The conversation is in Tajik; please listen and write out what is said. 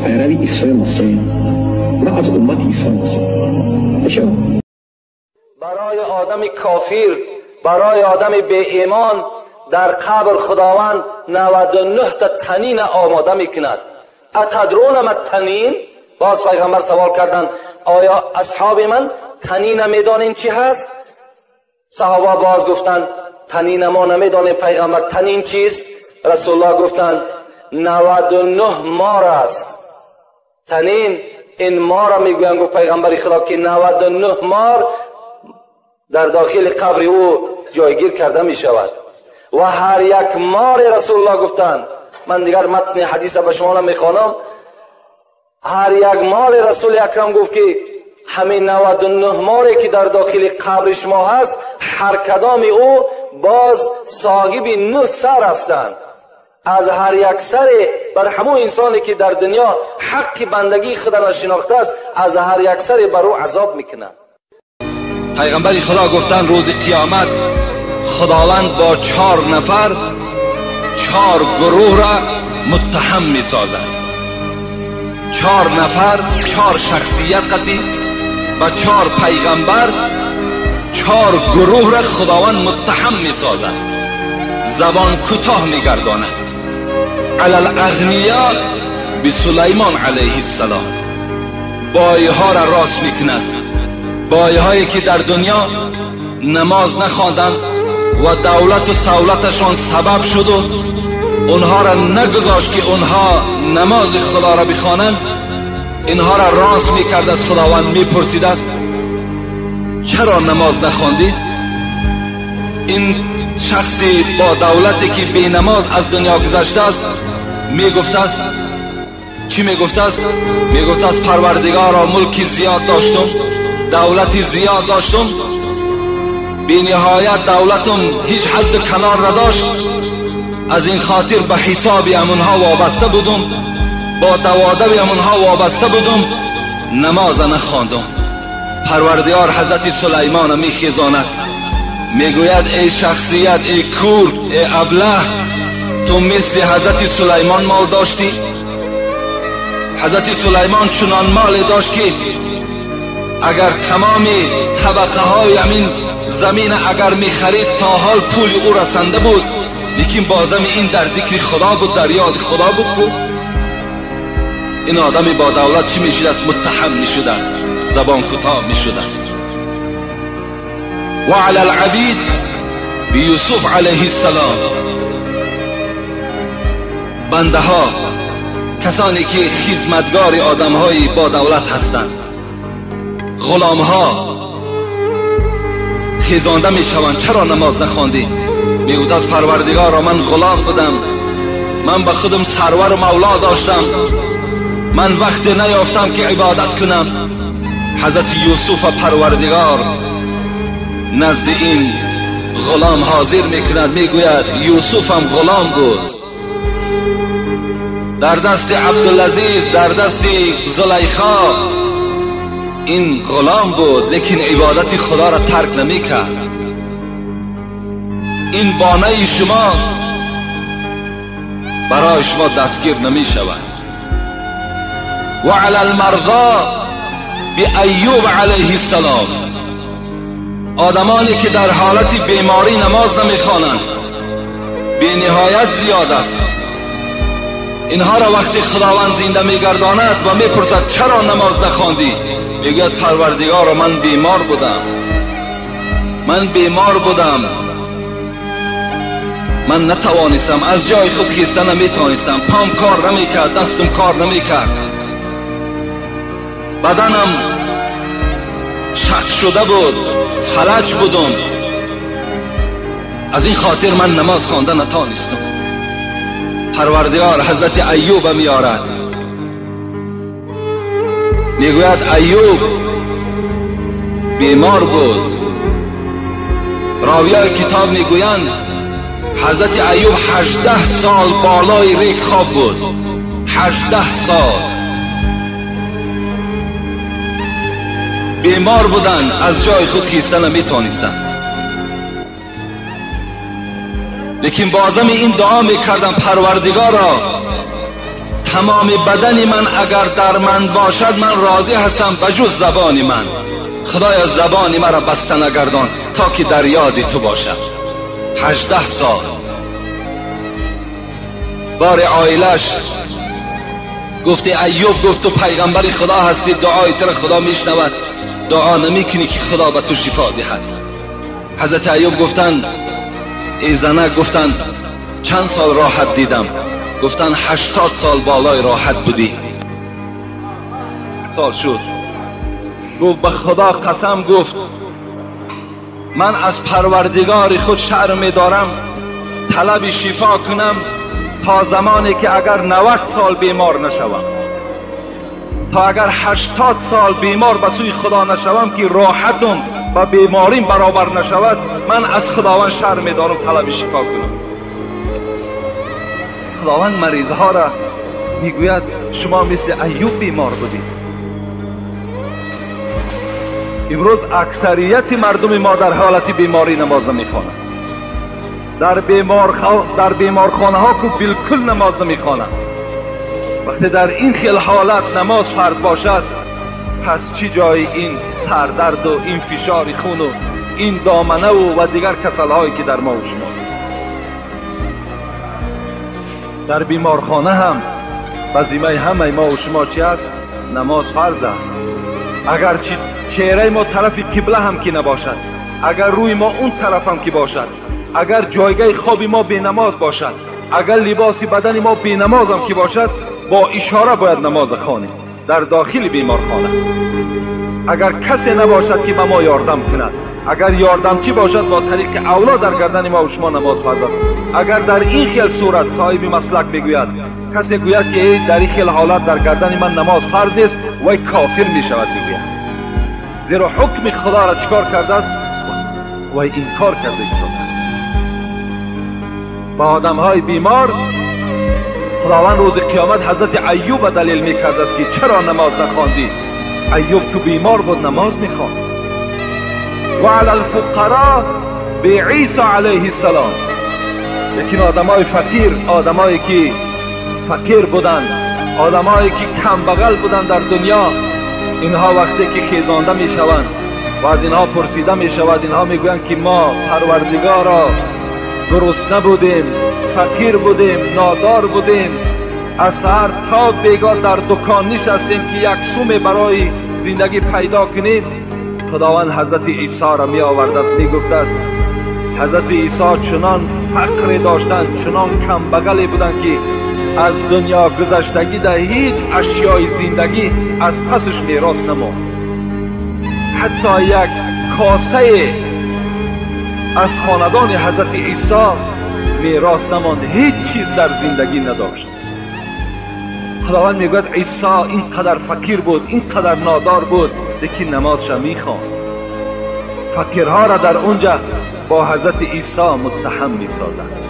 Пайрави Исои Масеҳ, ман аз уммати Исои Масеҳ. Барои одами кофир, барои одами беимон дар қабр Худованд 99 та танин омода мекунад. Атадрун ма танин? Боз пайғамбар савол карданд, оё асҳоби ман танина медонем чӣ ҳаст? Саҳоба боз гуфтанд, танина мо намедонем пайғамбар, танин чист? Расулуллоҳ гуфтанд, 99 мор аст. Танин ин мора мегӯянд, гуфт пайғамбари Худо, ки 99 мор дар дохили қабри ӯ ҷойгир карда мешавад ва ҳар як мори Расулуллоҳ гуфтанд, ман дигар матни ҳадиса ба шумо намехонам, ҳар як мори Расули Акрам гуфт, ки ҳамин 99 море ки дар дохили қабри шумо ҳаст, ҳар кадоми ӯ боз соҳиби 9 сар ҳастанд. Аз ҳар як саре бар ҳамон инсоне ки дар дунё ҳаққи бандагии худро шинохтааст, аз ҳар як саре бар ӯ азоб мекунад. Пайғамбари Худо гуфтанд, рӯзи қиёмат Худованд бо 4 нафар 4 гурӯҳ را муттаҳам месозад. 4 нафар 4 шахсият қатӣ ва 4 пайғамбар 4 гурӯҳ را Худованд муттаҳам месозад, забон кӯтоҳ мегардонад. علی الاغنیا بسلیمان علیه السلام، بایها را راست میکند، بایهایی که در دنیا نماز نخواندند و دولت و سولتشان سبب شد و اونها را نگذاشت که اونها نماز خدا را بخوانند، اینها را راست میکرد. از خداوند میپرسید است چرا نماز نخواندی؟ این شخصی با دولتی که بی نماز از دنیا گذشته است میگفت است، چی میگفت است؟ میگفت است پروردگارا ملکی زیاد داشتم، دولتی زیاد داشتم، بی نهایت دولتم هیچ حد کنار نداشت، از این خاطر به حساب امونها وابسته بودم، با دوادب امونها وابسته بودم، نماز نخواندم. پروردگار حضرت سلیمان میخیزاند، میگوید ای شخصیت، ای کور، ای ابله، تو مثل حضرت سلیمان مال داشتی؟ حضرت سلیمان چنان مال داشت که اگر تمام طبقه های همین زمین اگر میخرید تا حال پول او رسنده بود، لیکن بازم این در ذکر خدا بود، در یاد خدا بود. کو این آدمی با دولت چی میشد است؟ متهم میشد است، زبان کوتاه میشد است. و علی العبید بیوسف علیه السلام، بنده ها، کسانی که خدمتگار آدم های با دولت هستند، غلام ها خیزانده می شوند، چرا نماز نخواندی؟ میگفت از پروردگارا من غلام بودم، من به خودم سرور و مولا داشتم، من وقت نیافتم که عبادت کنم. حضرت یوسف پروردگار نزد این غلام حاضر میکند، میگوید یوسف هم غلام بود، در دست عبدالعزیز، در دست زلیخا این غلام بود، لیکن عبادت خدا را ترک نمیکرد. این بانه شما برای شما دستگیر نمی شود. و علی المرضا بایوب علیه السلام، آدمانی که در حالت بیماری نماز نمیخوانند بی نهایت زیاد است. اینها را وقتی خداوند زنده میگرداند و میپرسد چرا نماز نخواندی؟ میگوید پروردگارا من بیمار بودم، من بیمار بودم، من نتوانستم از جای خود خیسته نمیتوانستم، پام کار نمیکرد، دستم کار نمیکرد، بدنم شق شده بود، فلج بودم، از این خاطر من نماز خوانده نتوانستم. پروردگار حضرت ایوب میارد، میگوید ایوب بیمار بود. راویای کتاب میگویند حضرت ایوب 18 سال بالای ریگ خواب بود، 18 سال بیمار بودند، از جای خود خیسته نمیتوانستند، لیکن بازم این دعا میکردن پروردگارا تمام بدن من اگر در من باشد من راضی هستم بجز زبان من. خدایا زبان مرا بسته نگردان تا که در یاد تو باشم. 18 سال بار عائلش گفت ایوب، گفت تو پیغمبر خدا هستی، دعای تو خدا میشنود، دعا نمیکنی که خدا به تو شفا دهد. حضرت ایوب گفتند ای زنک، گفتند چند سال راحت دیدم؟ گفتند 80 سال بالای راحت بودی. سال شد. گفت به خدا قسم، گفت من از پروردگار خود شرم می‌دارم طلب شفا کنم تا زمانی که اگر 90 سال بیمار نشوم، تا اگر 80 سال بیمار به سوی خدا نشوم که راحتم و بیماریم برابر نشود، من از خداوند شرم می‌دارم طلب شفا کنم. خداوند مریضها را میگوید شما مثل ایوب بیمار بودید. امروز اکثریت مردم ما در حالت بیماری نماز نمیخوانند. در بیمارخانه ها که بالکل نماز نمیخوانند. وقتی در این خیل حالت نماز فرض باشد، پس چی جای این سردرد و این فشار خون و این دامنه و دیگر کسل هایی که در ما و شماست؟ در بیمارخانه هم وظیفه همه ما و شما چی است؟ نماز فرض است. اگر چهره ما طرف قبله هم که نباشد، اگر روی ما اون طرف هم که باشد، اگر جایگاه خواب ما بی نماز باشد، اگر لباس بدن ما بی نماز هم که باشد، با اشاره باید نماز خوانیم در داخل بیمارخانه. اگر کسی نباشد که به ما یاردم کند، اگر یاردمچی باشد با طریق اولا در گردن ما و شما نماز فرض است. اگر در این خیل صورت صاحب مسلک بگوید، کسی گوید که در این خیل حالت در گردن من نماز فرض نیست، وی کافر می شود میگوید، زیرا حکم خدا را چیکار کرده است؟ وی انکار کرده است. با آدم های بیمار خداوند روز قیامت حضرت ایوب دلیل میکرد است که چرا نماز نخواندی؟ ایوب تو بیمار بود نماز میخواند. و علی الفقراء به عیسی علیه السلام. لیکن آدمای فقیر، آدمایی که فقیر بودند، آدمایی که کم بغل بودند در دنیا، اینها وقتی که خیزانده میشوند و از اینها پرسیده میشود، اینها میگویند که ما پروردگارا گرسنه بودیم، فقیر بودیم، نادار بودیم، از سحر تا بیگاه در دکان نشستیم که یک سوم برای زندگی پیدا کنیم. خداوند حضرت عیسی را می آورده است، می گفته است حضرت عیسی چنان فقر داشتند، چنان کم بغلی بودند که از دنیا گذشتگی در هیچ اشیای زندگی از پسش میراث نماند. حتی یک کاسه از خاندان حضرت عیسی میراث نماند، هیچ چیز در زندگی نداشت. خداوند میگوید عیسی اینقدر فقیر بود، اینقدر نادار بود، لیکن نمازش میخواند. فقیرها را در اونجا با حضرت عیسی متهم میسازد.